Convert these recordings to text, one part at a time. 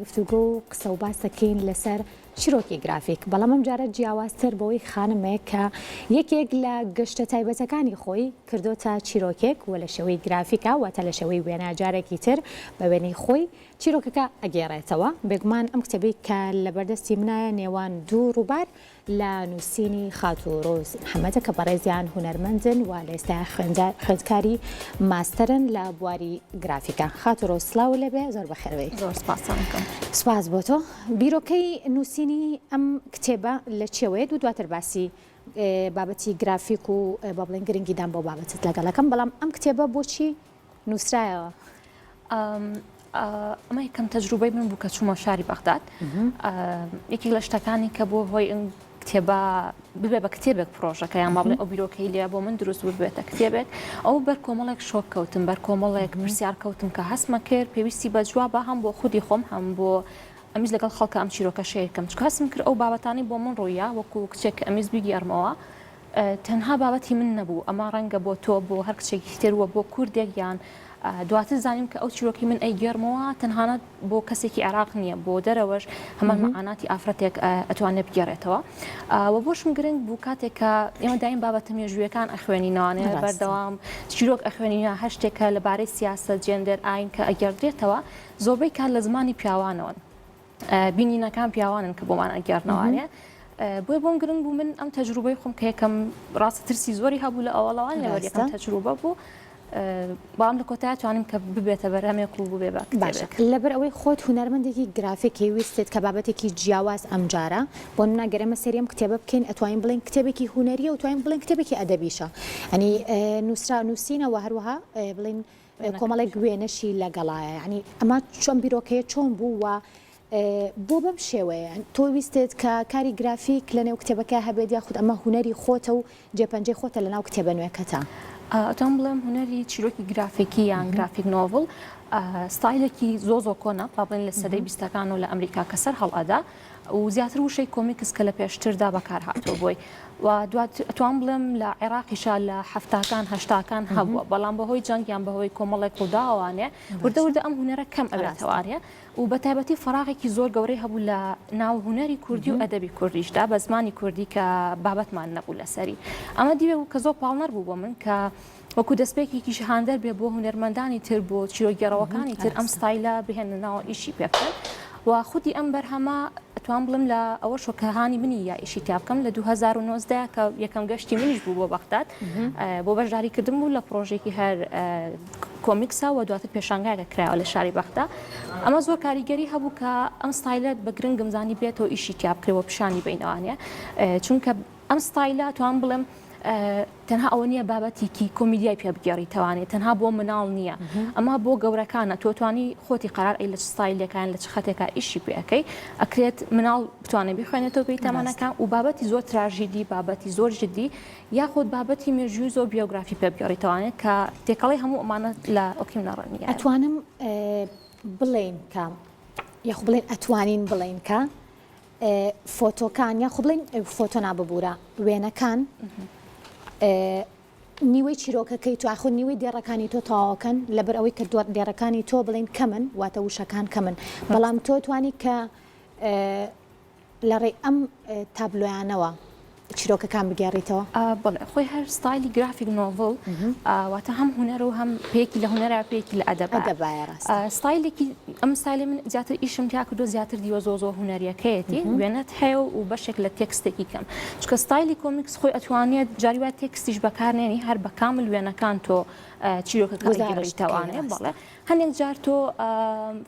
گفتوگۆ و قسە و باس دەکەین لەسەر چیرۆکی گرافیک، بەڵام ئەمجارە جیاوازتر بەوەی خانمێک کە یەکێک لە گەشتە تایبەتەکانی خۆی کردۆتە چیرۆکێک و لە شێوەی گرافیکا واتە لە شێوەی وێنە جارێکی تر بە وێنەی خۆی چیرۆکەکە ئەگێڕێتەوە. بێگومان ئەم کتێبەی کە لەبەردەستی منایە نێوان دوو ڕووبار لە نووسینی خاتوو ڕۆز محەمەدە کە بەڕێزیان هونەرمەندن و لە ئێستایا خوێندکاری ماستەرن لە بواری گرافیکا. خاتوو ڕۆز سڵاوو لێبێ زۆر بەخێربێی. زۆر سپاستان ئەکەم. سپاس بۆ تۆ. بیرۆکەی نووسینی ئەم کتێبە لە چیەوەیەت و دواتر باسی بابەتی گرافیک و با بڵێین گرنگیدان بەو بابەتەت لەگەڵ ئەکەم بەڵام ئەم کتێبە بۆچی نووسرایەوە؟ ئەمە یەکەم تەجروبەی من بوو کە چوومە شاری بەغداد یەکێک لە شتەکانی کە بۆ هۆی ئەم کتێبە ببێ بە کتێبێک پرۆژەکە یان با بڵێ ئەو بیرۆکەی لێ بۆ من دروست ببێتە کتێبێک ئەو بەر کۆمەڵێک شۆک کەوتم بەر کۆمەڵێک پرسیار کەوتم کە هەستمە کرد پێویستی بە جوابە هەم بۆ خودی خۆم هەم بۆ ئەمیز لەگەڵ خەڵکە ئەم چیرۆکە share کەم چونکە هەستم کرد ئەو بابەتانی بۆ من ڕوویا وەکو کچێک کە ئەمیز بیگێڕمەوە تەنها بابەتی من نەبوو، ئەمە ڕەنگە بۆ تۆ، بۆ هەر کچێکی تر و بۆ کوردێک یان دواتر زانیم کە ئەو چیرۆکی من ئەیگێڕمەوە تەنهانە بۆ کەسێکی عێراق نییە، بۆ دەرەوەش هەمان مەعاناتی ئافرەتێک ئەتوانێت بگێڕێتەوە. و بۆشم گرنگ بوو کاتێک کە ئێمە دایم بابەتە مێژوویەکان ئەخوێنینەوانێ بەردەوام چیرۆک ئەخوێنینە هەر شتێک کە لەبارەی سیاسەت، جێندەر، ئاین کە ئەگێڕدرێتەوە زۆربەی کات لە زمانی پیاوانەوەن. بینینەکان پیاوانن کە بۆمان ئەگێڕنەوانێ بۆیە بۆم گرنگ بوو من ئەم تەجروبەی خۆم کە یەکەم ڕاستە ترسی زۆری هەبوو لە ئەوەڵەوان لەوەر یەکەم تەجروبە بوو بەڵام لە کۆتای توانیم کە ببێتە بەرهەمێک و ببێ بە باشە لەبەر ئەوەی خۆت هونەرمەندێکی گرافیکی ویستت کە بابەتێکی جیاواز ئەمجارە بۆ نمونە گەر ئێمە سەیری ئەم کتێبە بکەین ئەتوانین بڵێین کتێبێکی هونەریە و توانین بڵێین کتێبێکی ئەدەبیشە ئەنی نووسرا نووسینەوە هەروەها بڵێین کۆمەڵێک وێنەشی لەگەڵایە یانی ئەمە چۆن بیرۆکەیە چۆن بوو و بۆ بەم شێوەیە تۆ ویستت کە کاری گرافیک لە نێو کتێبەکە هەبێت یاخود ئەمە هونەری خۆتە و جێپەنجەی خۆتە لە ناو کتێبە نوێکەتا؟ ئەتوانم بڵێم هونەری چیرۆکی گرافیکی یان graphic novel ستایلێکی زۆ زۆ کۆنە با بڵێن لە سەدەی بیستەکان و لە ئەمریکا کە سەر هەڵئەدا و زیاتر وشەی کۆمیکس کە لە پێشتردا بەکار هاتووە بۆی و دواتر ئەتوانم بڵێم لە عێراقیشا لە حەفتاکان هەشتاکان هەبووە بەڵام بەهۆی جەنگ یان بەهۆی کۆمەڵێک ڕووداوانێ وردە وردە ئەم هونەرە کەم ئەبێتەوانێ و بە تایبەتی فەراغێکی زۆر گەورەی هەبوو لە ناو هونەری کوردی و ئەدەبی کوردیشدا بە زمانی کوردی کە بابەتمان نەبوو لەسەری ئەمە دیوێ بوو کە زۆر پاڵنەر بوو بۆ من کە وەکو دەستپێکێکیش هاندەر بێ بۆ هونەرمەندانی تر بۆ چیرۆکگێڕەوەکانی تر ئەم ستایلە بهێننە ناوە ئیشی پێ بکەن و خودی ئەم بەرهەمە ئەتوان بڵێم لە ئەوەشەوە کە هانی منی یا ئیشی تیا بکەم لە 2019 کە یەکەم گەشتی منیش بوو بۆ بەغداد بۆ بەشداریکردن بوو لە پرۆژێکی هەر کۆمیکسا و دواتر پێشانگایەکە کرایەوە لە شاری بەغدا ئەمە زۆر کاریگەری هەبوو کە ئەم ستایلە بە گرنگم زانی بێتەوە ئیشی تیا بکرێ و پیشانی بینەوانێ چونکە ئەم ستایلە توان بڵێم تەنها ئەوە نییە بابەتێکی کۆمیدیای پێ بگێڕیتەوانێ تەنها بۆ مناڵ نییە ئەمە بۆ گەورەکانە تۆ توانی خۆتی قرار ئەی لە چ ستایلێکان لە چ خەتێکا ئیشی پێ ئەەکەی ئەکرێت مناڵ بتوانێت بیخوێنێتەوە پێی تەمەنەکە و بابەتی زۆر تراژیدی بابەتی زۆر جدی یاخود بابەتی مێژووی زۆر بیۆگرافی پێ بگێڕیتەوانێت کە تێکەڵی هەموو ئەمانە لە ئۆکیم نەڕەنیە ئەتوانم بڵێین کە یاخود بڵێن ئەتوانین بڵێین کە فۆتۆکان یاخۆ بڵێین فۆتۆ نا ببورە وێنەکان نیوەی چیرۆکەکەی تۆ یاخود نیوەی دێڕەکانی تۆ تەواوەکەن لەبەر ئەوەی کە دێڕەکانی تۆ بڵێین کەمن واتە وشەکان کەمن بەڵام تۆ توانی کە لە ڕێی ئەم تابلۆیانەوە چیرۆکەکان بگێڕیتەوە؟ بەڵێ خۆی هەر ستایلی graphic novel واتە هەم هونەر و هەم پێیەکی لە هونەرە پێیەکی لە ئەدەبە ئەدەبایە ڕاستە. ستایلێکی ئەم ستایلی من زیاتر ئیشم تیا کردووە زیاتر دیوە زۆر زۆر هونەریەکەیەتی وێنەت هەیە و بەشێک لە تێکستێکی کەم چونکە ستایلی کۆمیکس خۆی ئەتوانێت جاری وایە تێکستیش بەکارنێنی هەر بە کامل وێنەکان تۆ چیرۆکەکە گوزارشت بکەی ئەگێڕیتەوانێ ڕاستە. بەڵێ هەندێک جار تۆ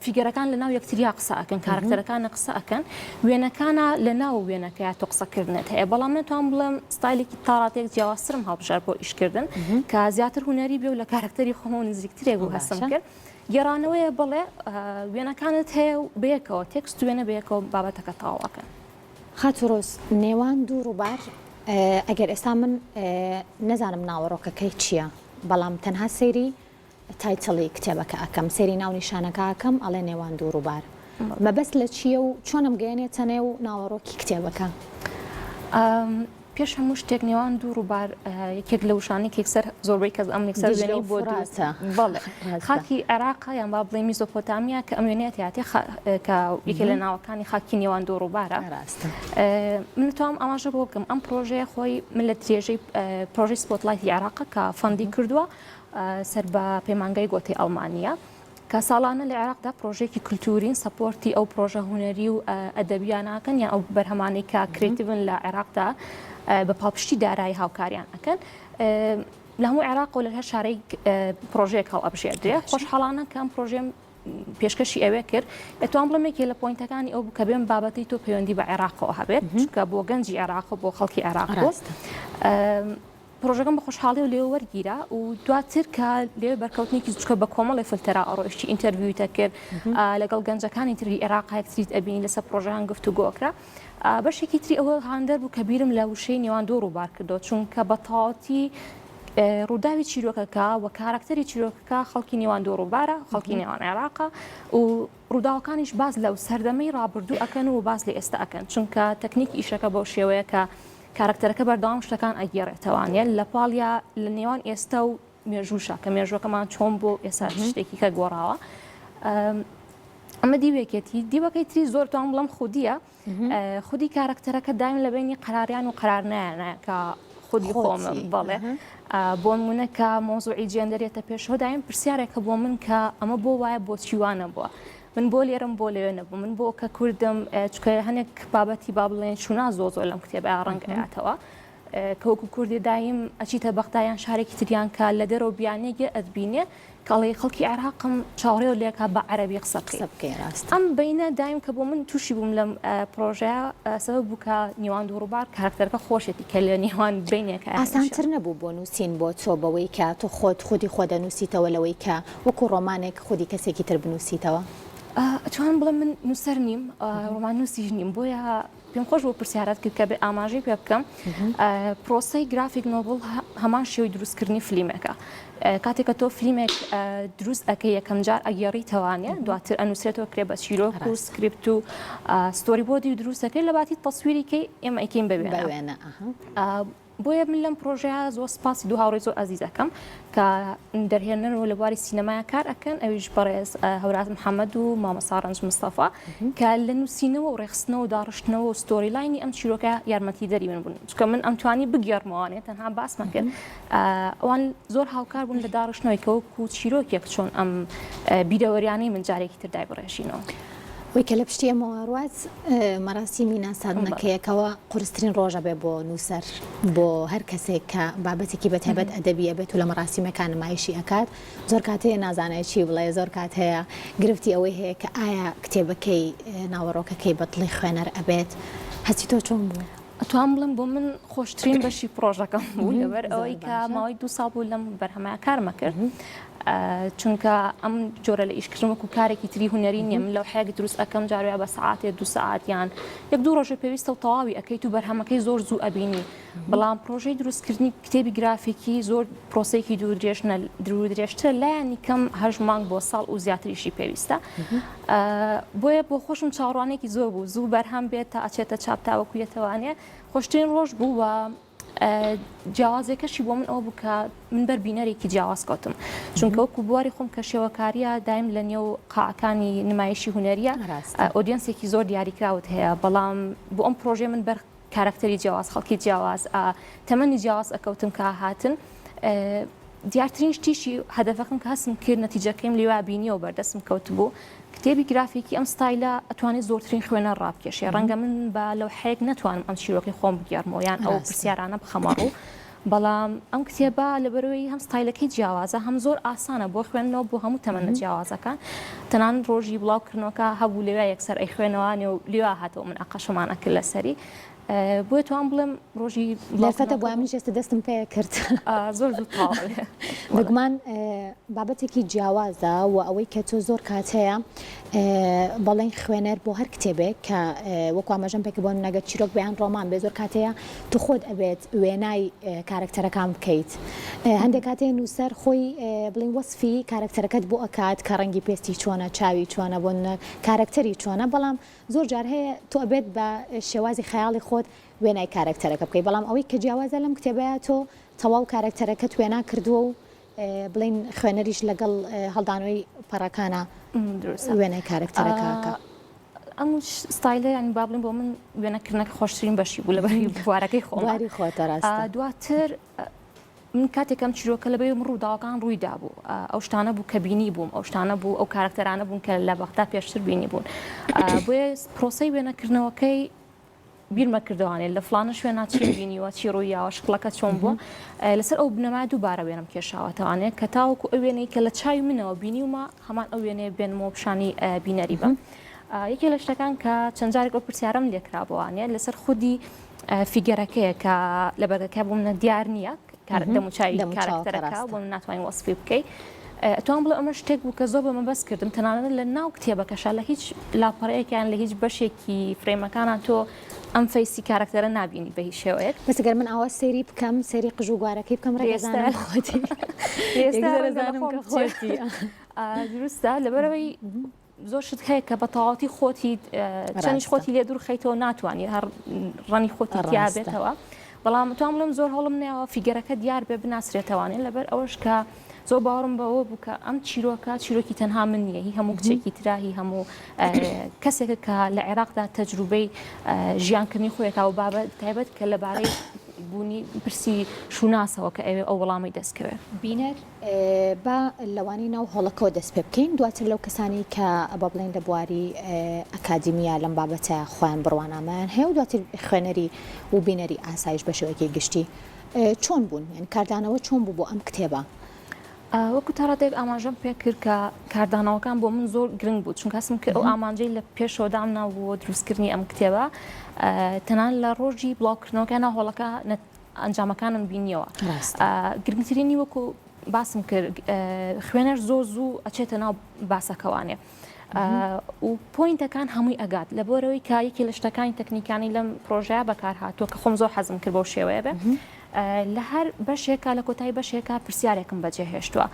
فیگەرەکان لە ناو یەکتریا قسە ئەکەن کارەکتەرەکانە قسە ئەکەن وێنەکانە لە ناو وێنەکەیا تۆ قسەکردنت هەیە بەڵام نەتوان بڵێم ستایلێکی تاڕاتێک جیاوازترم هەڵبژارد بۆ ئیشکردن کە زیاتر هونەری بێ و لە کارەکتەری خۆمەوە نزیکترێک بوو هەستم کرد گێڕانەوەیە بەڵێ وێنەکانت هەیە و بەیەکەوە تێکست وێنە بەیەکەوە بابەتەکە تەواوەکەن. خاتوو ڕۆز، نێوان دوو ڕووبار ئەگەر ئێستا من نەزانم ناوەڕۆکەکەی چییە بەڵام تەنها سەیری title ی کتێبەکە ئەکەم سەیری ناونیشانەکە ئەکەم ئەڵێ نێوان دوو ڕووبار مەبەست لە چییە و چۆنم گەیەنێتە نێو ناوەڕۆکی کتێبەکە؟ پێش هەموو شتێک نێوان دوو ڕووبار یەکێک لە وشانەی کە یەکسەر زۆربەی کەس ئەم یەکسەر دیجلە وێنەی و بۆ دروست فوراتە. بەڵێ ڕاستە. خاکی عێراقە یان با بڵێین میزۆپۆتامیا کە ئەم وێنەیە تیاتێ کە یەکێ لە ناوەکانی خاکی نێوان دوو ڕووبارە. ڕاستە. من توام ئاماژە بۆ بکەم ئەم پرۆژەیە خۆی من لە درێژەی پرۆژەی Spotlight ی عێراقە کە fund ی کردووە سەر بە پەیمانگای گۆتەی ئەڵمانییە. کە ساڵانە لە عێراقدا پرۆژەیەکی کلتورین support ی ئەو پرۆژە هونەری و ئەدەبیانە ئەکەن یان ئەو بەرهەمانەی کە creative ن لە عێراقدا بە پاڵپشتی دارایی هاوکاریان ئەکەن لە هەموو عێراق و لە هەر شارێک پرۆژەیەک هەڵئەبژێردرێ خۆشحاڵانە کە ئەم پرۆژەیەم پێشکەشی ئەوێ کرد ئەتوان بڵێم یەکێ لە point ەکانی ئەو بوو کە بێم بابەتی تۆ پەیوەندی بە عێراقەوە هەبێت چونکە بۆ گەنجی عێراق و بۆ خەڵکی عێراق بوو. پڕۆژەکەم بە خۆشحاڵیەوە لێوە وەرگیرا و دواتر کە لێوێ بەرکەوتنێکی چکە بە کۆمەڵێ فلتەرا ئەڕۆیشتی interview ت ئەکرد لەگەڵ گەنجەکانی تری عێراق یەکتریت ئەبینی لەسەر پڕۆژەکان گفتوگۆ ئەکرا بەشێکی تری ئەوە هاندەر بوو کە بیرم لە وشەی نێوان دوو ڕووبار کردەوە چونکە بە تەواوەتی ڕووداوی چیرۆکەکە و کارەکتەری چیرۆکەکە خەڵکی نێوان دوو ڕووبارە خەڵکی نێوان عێراقە و ڕووداوەکانیش باس لەو سەردەمەی ڕابردوو ئەکەن و باس لە ئێستا ئەکەن چونکە تەکنیکی ئیشەکە بەو شێوەیە کە کارەکتەرەکە بەردەوام شتەکان ئەگێڕێتەوانە لە پاڵیا لە نێوان ئێستا و مێژووشە کە مێژوەکەمان چۆن بۆ ئێستا شتێکی کە گۆڕاوە ئەمە دیوێکێتی دیوەکەی تری زۆر توان بڵم خودیە خودی کارەکتەرەکە دایم لە بینی قەراریان و قەرار نایانە کە خودی خۆمم بەڵێ بۆ نمونە کە مۆزوعی جێندەرێتە پێشەوە دایم پرسیارێکە بۆ من کە ئەمە بۆ وایە بۆچی وانە بووە من بۆ لێرم بۆ لەوێ نەبوو من بۆ کە کوردم چکە هەنێک بابەتی با بڵێن شونا زۆ زۆر لەم کتێبە ڕەنگ ئەیاتەوە کە وەکو کوردێ دایم ئەچیتە بەغدا یان شارێکی تریان کە لە دەرەوە بیانێک ئەتبینێ کەڵێ خەڵکی عێراقم چاوەڕێو لێکا بە عەرەبی قسە قسە بکەی ڕاستە. ئەم بەینە دایم کە بۆ من تووشی بووم لەم پڕۆژەیە سەبەب بوو کە نێوان دوو ڕووبار کارەکتەرەکە خۆشێتی کە لە نێوان بەینێکا ئەنووسێ. ئاسانتر نەبوو بۆ نووسین بۆ تۆ بەوەی کە تۆ خۆت خودی خۆت ئەنووسیتەوە لەوەی کە وەکوو ڕۆمانێک خودی کەسێکی تر بنووسیتەوە؟ ئەتوانم بڵێم من نووسەر نیم، ڕۆماننووسیش نیم، بۆیە پێم خۆش بوو پرسیارت کرد کە بێ ئاماژەی پێ بکەم پرۆسەی graphic novel هەمان شێوەی دروستکردنی فلیمێکە کاتێک کە تۆ فلیمێک دروست ئەەکەی یەکەم جار ئەگەڕیتەوانێ دواتر ئەنووسرێتەوە کرێ بە چیرۆک و سکریپت و storyboard ی و دروستەکەی لە باتی تەسویریکەی ئێمە ئەیکەین بە وێنە. بۆیە من لەم پرۆژەیە زۆر سپاسی دوو هاوڕێی زۆر ئازیز ئەکەم کە دەرهێنەر و لە بواری سینەمایا کار ئەکەن ئەویش بەڕێز هەوراز محەممەد و مامۆستا ڕەنج مستەفا کە لە نووسینەوە و ڕێکخستنەوە و داڕشتنەوە و story line ی ئەم چیرۆکە یارمەتیدەری من بوون چونکە من ئەمتوانی بگێڕمەوانێ تەنها باسمان کرد ئەوان زۆر هاوکار بوون لە داڕشتنەوەی کە وەکو چیرۆکێک چۆن ئەم بیرەوەریانەی من جارێکی تر دایبڕێژینەوە. ئەوەی کە لە پشتی ئێمەوە ڕوات مەراسیمی ناساندنەکەیەکەوە قورسترین ڕۆژە بێ بۆ نووسەر بۆ هەر کەسێک کە بابەتێکی بە تایبەت ئەدەبیە بێت و لە مەراسیمەکان نمایشی ئەکات زۆر کات هەیە نازانێت چی بڵێ زۆر کات هەیە گرفتی ئەوەی هەیە کە ئایا کتێبەکەی ناوەڕۆکەکەی بە دڵی خوێنەر ئەبێت هەستی تۆ چۆن بوو؟ ئەتوانم بڵێم بۆ من خۆشترین بەشی پڕۆژەکەم بوو لەبەر ئەوەی کە ماوەی دوو ساڵ بوو لەم بەرهەمە کارمە کرد چونکە ئەم جۆرە لە ئیشکردن وەکو کارێکی تری هونەری نییە من لەوحەیەک دروست ئەکەم جارێ بە سەعاتێ دوو سەعات یان یەک دوو ڕۆژێ پێویستە و تەواوی ئەکەیت و بەرهەمەکەی زۆر زوو ئەبینی بەڵام پرۆژەی دروستکردنی کتێبی گرافیکی زۆر پرۆسەیەکی دوور درێژ دوور درێژترە لایەنی کەم هەشت مانگ بۆ ساڵ و زیاتریشی پێویستە بۆیە بۆ خۆشم چاوەڕوانێکی زۆر بوو زوو بەرهەم بێت تا ئەچێتە چاپ تاوەکو یەتەوانێ خۆشترین ڕۆژ بوو و جیاوازیەکەشی بۆ من ئەوە بوو کە من بەر بینەرێکی جیاواز کەوتم چونکە وەکو بواری خۆم کە شێوەکاریە دایم لە نێو قاعەکانی نمایشی هونەریە audience ێکی زۆر دیاریکراوت هەیە بەڵام بۆ ئەم پرۆژەیە من بەر کارەکتەری جیاواز خەڵکی جیاواز تەمەنی جیاواز ئەکەوتم کە هاتن دیارترین شتیشی هەدەفەکەم کە هەستم کرد نەتیجەکەیم لێوا بینیەوە بەردەستم کەوتبوو کتێبی گرافیکی ئەم ستایلە ئەتوانێت زۆرترین خوێنەر ڕابکێشێ، ڕەنگە من بە لەوحەیەک نەتوانم ئەم چیرۆکەی خۆم بگێڕمەوە یان ئەو پرسیارانە بخەمە ڕوو، بەڵام ئەم کتێبە لەبەرئەوەی هەم ستایلەکەی جیاوازە هەم زۆر ئاسانە بۆ خوێندنەوە بۆ هەموو تەمەنە جیاوازەکان، تەنانەت ڕۆژی بڵاوکردنەوەکە هەبوو لەویا یەکسەر ئەیخوێنەوانێ و لەویا هاتەوە مناقەشەمان ئەکرد لەسەری، بۆیە توام بڵێم ڕۆژی دەرفەتە بۆ منیش ئێستا دەستم پێ کرد زۆر زوو تەواو بێ. بێگومان بابەتێکی جیاوازە و ئەوەی کە تۆ زۆر کات هەیە بەڵێن خوێنەر بۆ هەر کتێبێک کە وەکو ئاماژەم پێکرد بۆ نمونە گەر چیرۆک بێ یان ڕۆمان بێ زۆر کات هەیە تۆ خۆت ئەبێت وێنای کارەکتەرەکان بکەیت هەندێک کات هەیە نووسەر خۆی بڵێن وەسفی کارەکتەرەکەت بۆ ئەکات کە ڕەنگی پێستی چۆنە چاوی چۆنە بۆ نمونە کارەکتەری چۆنە بەڵام زۆر جار هەیە تۆ ئەبێت بە شێوازی خەیاڵی خۆت. خۆت وێنای کارەکتەرەکە بکەی بەڵام ئەوەی کە جیاوازە لەم کتێبەیە تۆ تەواو کارەکتەرەکەت وێنا کردووە و بڵێین خوێنەریش لەگەڵ هەڵدانەوەی پەڕەکانە وێنای کارەکتەرەکە ئەکا. ئەم ستایلە یانی با بڵێم بۆ من وێنەکردنەکە خۆشترین بەشی بوو لەبەری بوارەکەی خۆم. بواری خۆتە ڕاستە. دواتر من کاتێک ئەم چیرۆکە لەبەرم ڕووداوەکان ڕووی دابوو ئەو شتانە بوو کە بینی بووم ئەو شتانە بوو ئەو کارکتەرانە بوون کە لە بەغدا پێشتر بینی بوون بۆیە پرۆسەی وێنەکردنەوەکەی بیرمە کردوانێ لە فلانە شوێنا چی بینیوە چی ڕوویاوە شکڵەکە چۆن بووە لەسەر ئەو بنەمای دووبارە وێنەم کێشاوەتەوانێ کە تاوەکو ئەو وێنەی کە لە چاوی منەوە بینیومە هەمان ئەو وێنەیە بێنمەوە پیشانی بینەری بم یەکێ لە شتەکان کە چەند جارێک ئەو پرسیارم لێکرابووانێ لەسەر خودی figure ەکەیە کە لە بەرگەکە بۆ منە دیار نییە دەموچاوی کارەکتەرەکە بۆ من ناتوانین وەسفی بکەی ئەتوان بڵێ ئەمە شتێک بوو کە زۆر بە مەبەست کردم تەنانەت لە ناو کتێبەکەشا لە هیچ لاپەڕەیەکیان لە هیچ بەشێکی frame ەکانان تۆ ئەم face ی کارەکتەرە نابینی بە هیچ شێوەیەک. بەس گەر من ئاوا سەیری بکەم سەیری قژ و گوارەکەی بکەم ڕێک ئەزانم خۆتی ئێستا ئەزانم کە خۆتی دروستە لەبەرئەوەی زۆر شت هەیە کە بە تەواوەتی خۆتی چەندیش خۆتی لێ دوور خەیتەوە ناتوانانی هەر ڕەنی خۆتی تیا بێتەوە بەڵام توام بڵێم زۆر هەوڵم ناوە figure ەکە دیار بێ بناسرێتەوانێ لەبەر ئەوەش کە زۆر باوەڕم بەوە بوو کە ئەم چیرۆکە چیرۆکی تەنها من نییە هی هەموو کچێکی ترا هی هەموو کەسێکە کە لە عێراقدا تەجروبەی ژیانکردنی خۆیەکە و بابەت تایبەت کە لەبارەی بوونی پرسی شوناسەوە کە ئەوێ ئەو وەڵامی دەستکەوێ. بینەر با لەوانەی ناو هۆڵەکەوە دەست پێ بکەین، دواتر لەو کەسانەی کە با بڵێین لە بواری ئەکادیمیا لەم بابەتە خۆیان بڕوانامەیان هەیە و دواتر خوێنەری و بینەری ئاسایش بە شێوەیەکی گشتی چۆن بوون؟ یانی کاردانەوە چۆن بوو بۆ ئەم کتێبە؟ وەکو تا ڕادەیەک ئاماژەم پێ کرد کە کاردانەوەکان بۆ من زۆر گرنگ بوو، چونکە هەستم کرد ئەو ئامانجەی لە پێشەوە دامنابوو بۆ دروستکردنی ئەم کتێبە تەنانەت لە ڕۆژی بڵاوکردنەوەکە ناو هۆڵەکە ئەنجامەکانم بینیەوە گرنگترینی وەکو باسم کرد خوێنەر زۆر زوو ئەچێتە ناو باسەکەوانێ و point ەکان هەمووی ئەگات لە بۆرەوەی کە یەکی لە شتەکانی تەکنیکانی لەم پرۆژەیە بەکار هاتووە کە خۆم زۆر حەزم کرد بەو شێوەیە بێ لە هەر بەشێکە لە کۆتایی بەشێکە پرسیارێکم بەجێ هێشتووە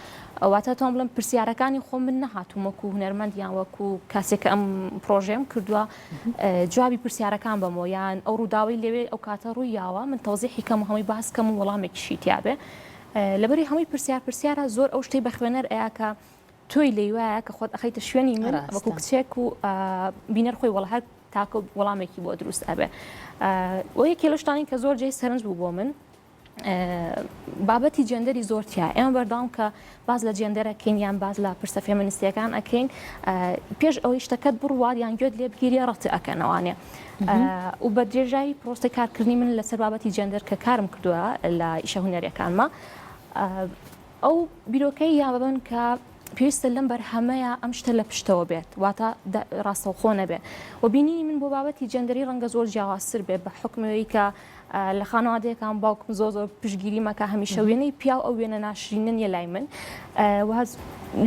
واتە تۆم بڵم پرسیارەکانی خۆم من نەهاتووم وەکو هونەرمەند یان وەکو کاسێک ئەم پرۆژەیەم کردووە جوابی پرسیارەکان بەمەوە یان ئەو ڕووداوەی لەوێ ئەو کاتە ڕووی یاوە من تەوزیحی کەم و هەمووی باس کەم و وەڵامێکیشی تیا بێ لەبەری هەمووی پرسیار پرسیارە زۆر ئەو شتەی بە خوێنەر ئەیا کە تۆی لێی وایە کە خۆت ئەخەیتە شوێنی من وەکو کچێک و بینەر خۆی وەڵ هەر تاکە وەڵامێکی بۆ دروست ئەبێ و یەکێ لە شتانی کە زۆر جێی سەرنج بوو بۆ من بابەتی جێندەری زۆر تیا ئێمە بەردەوام کە باس لە جێندەر ئەکەین یان باس لە پرسە فێمنیستیەکان ئەکەین پێش ئەوەی شتەکەت بڕوات یان گوێت لێ بگیری ڕەت ئەکەنەوانێ و بە درێژایی پرۆسەی کارکردنی من لەسەر بابەتی جێندەر کە کارم کردووە لە ئیشە هونەریەکانمە ئەو بیرۆکەی یا بەبن کە پێویستە لەم بەرهەمەیە ئەم شتە لە پشتەوە بێت واتە ڕاستەوخۆ نەبێ و بینینی من بۆ بابەتی جێندەری ڕەنگە زۆر جیاوازتر بێ بە حکمەوەی کە لە خانەوادەیەکان باوکم زۆر زۆر پشتگیری مەکە هەمیشە وێنەی پیاو ئەو وێنە ناشرینە نیە لای من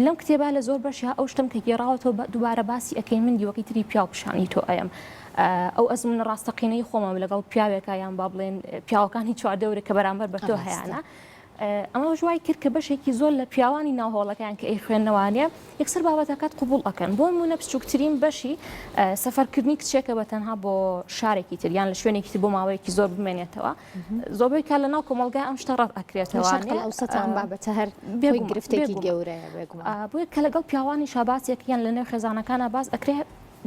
لەم کتێبە لە زۆر بەشیا ئەو شتم کە گێڕاوەتەوە دووبارە باسی ئەەکەین من دیوەکەی تری پیاو پیشانی تۆ ئەیەم ئەو ئەزمونە ڕاستەقینەی خۆمە لەگەڵ پیاوێکە یان با بڵێن پیاوەکانی چواردەورە کە بەرامبەر بە تۆ هەیانە ئەمەش وای کرد کە بەشێکی زۆر لە پیاوانی ناو هۆڵەکەیان کە ئەیخوێندنەوانێ یەکسەر بابەتەکەت قبوڵ ئەکەن. بۆ نموونە بچووکترین بەشی سەفەرکردنی کچێکە بە تەنها بۆ شارێکی تر یان لە شوێنێکی تر بۆ ماوەیەکی زۆر بمێنێتەوە زۆربەی کات لە ناو کۆمەڵگای ئەم شتە ڕەت ئەکرێتەوە. لە شەرقل ئەوسەت ئەم بابەتە هەر خۆی گرفتێکی گەورەیە بێگومان. بۆیە کە لەگەڵ پیاوانیشا باسێک یان لە نێو خێزانەکانا باس ئەکرێ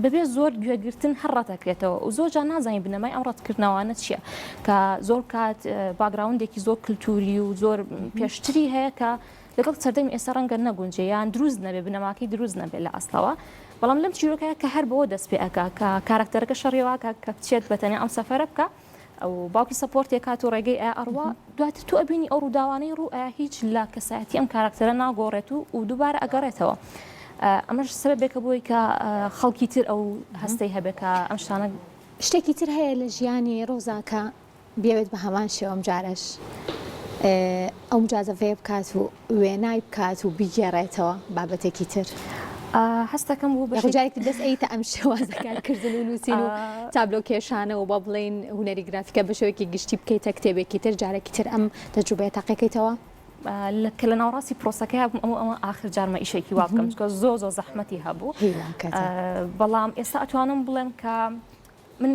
بەبێ زۆر گوێگرتن هەر ڕەتەکرێتەوە و زۆر جار نازانین بنەمای ئەم ڕەتکردنەوانە چییە کە زۆر کات background ێکی زۆر کللتوری و زۆر پێشتری هەیە کە لەگەڵ سەردەمی ئێستا ڕەنگە نەگونجێ یان دروست نەبێ بنەماکەی دروست نەبێ لە ئەسڵەوە بەڵام لەم چیرۆکە کە هەر بەوە دەست پێ ئەکا کە کارکتەرەکە شەڕیواکە کە بچێت بە تەنیا ئەم سەفەرە بکە ئەو باوکی support ی ئەکات و ڕێگەی ئەیا ئەڕوا دواتر تۆ ئەبینی ئەو ڕووداوانەی ڕوو ئەیا هیچ لە کەسایەتی ئەم کاراکتەرە ناگۆڕێت و و دووبارە ئەگەڕێتەوە ئەمەش سەبەبێکە بۆی کە خەڵکی تر ئەو هەستەی هەبێ کە ئەم شتانە شتێکی تر هەیە لە ژیانی ڕۆزا کە بیەوێت بە هەمان شێوە ئەمجارەش ئەو مجازەفەیە بکات و وێنای بکات و بیگێڕێتەوە بابەتێکی تر. هەستەکەم بوو بە جارێکی دەست ئەیتە ئەم شێوازە کارکردن و نووسین و تابلۆ کێشانەوە با بڵێین هونەری گرافیکە بە شێوەیەکی گشتی بکەیتە کتێبێکی تر جارێکی تر ئەم تەجروبەیە تاقیکەیتەوە؟ کە لە ناوەڕاستی پرۆسەکەیا بووم ئەمە ئەمە ئاخر جارمە ئیشێکی وا بکەم چونکە زۆر زۆر زەحمەتی هەبوو بەڵام ئێستا ئەتوانم بڵێم کە من.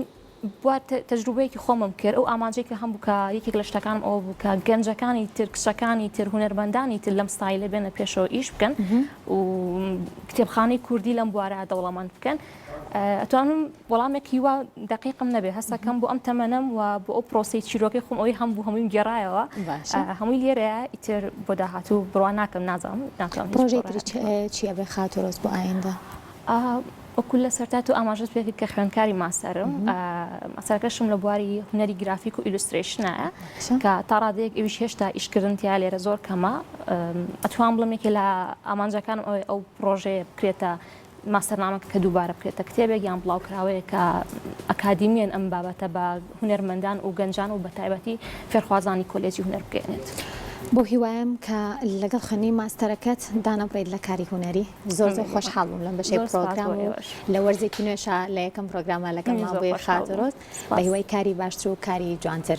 بوار تەجروبەیەکی خۆمم کرد ئەو ئامانجەی کە هەمبوو کە یەکێک لە شتەکانم ئەوە بوو کە گەنجەکانی تر کچەکانی تر هونەرمەندانی تر لەم ستایلە بێنە پێشەوە ئیش بکەن و کتێبخانەی کوردی لەم بوارە دەوڵەمەند بکەن ئەتوانم وەڵامێکی وا دەقیقم نەبێ هەستەکەم بۆ ئەم تەمەنەم و بۆ ئەو پرۆسەی چیرۆکەی خۆم ئەوەی هەم بوو هەموویم گێڕایەوە هەمووی لێرەیە ئیتر بۆ داهاتوو بڕوا ناکەم نازانم ناتوانم پرۆژەی تری چییە بێ خاتوو ڕۆز بۆ ئایندە؟ وەکو لە سەرتا تۆ ئاماژەت پێ کرد کە خوێندکاری ماستەرم ماستەرەکەشم لە بواری هونەری گرافیک و illustration ە کە تا ڕادەیەک ئەویش هێشتا ئیشکردن تیا لێرە زۆر کەمە ئەتوان بڵێم یەکێ لە ئامانجەکانم ئەوەیە ئەو پرۆژەیە بکرێتە ماستەرنامەکە کە دووبارە بکرێتە کتێبێک یان بڵاوکراوەیەک کە ئەکادیمیەن ئەم بابەتە بە هونەرمەندان و گەنجان و بەتایبەتی فێرخوازانی کۆلێجی هونەر بگەیەنێت. بەو هیوایەم کە لەگەڵ خوێندنی ماستەرەکەت دانەبڕیت لە کاری هونەری. زۆر زۆر خۆشحاڵ بووم لەم بەشەی پرۆگرام و لە وەرزێکی نوێشا لە یەکەم پرۆگراما لەگەڵمان بووی خاتوو ڕۆز. بە هیوای کاری باشتر و کاری جوانتر.